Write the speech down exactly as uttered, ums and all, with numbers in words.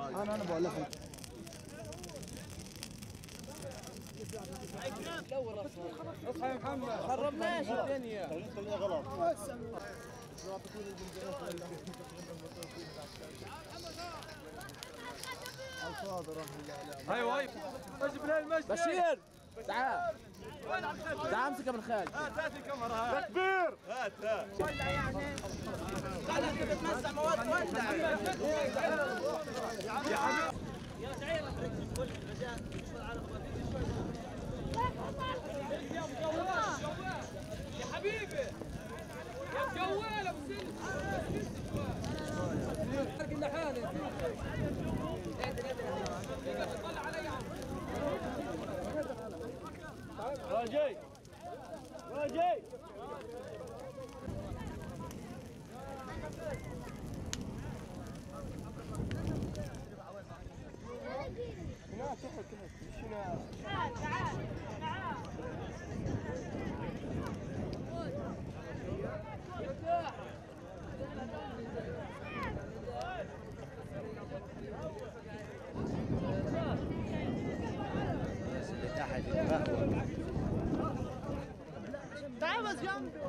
انا انا بقول لك. اصحى يا محمد، خربناش الدنيا. هاي واي، اجيب لها المشي. بشير، تعال. تعال امسكها من خارج. هات، هات الكاميرا، هات. تكبير. هات، هات. لا، لا، كده تمسح مواد، ولع. يا حبيبي. يا زعير، اترك كل الرجال. شوي على خبر. يا حبيبي. يا جوال ابو سلم. راجي. راجي. هنا تحت، تحت. مش هنا. تعال، تعال، تعال. الناس اللي تحت القهوة. تعال بس جنبي.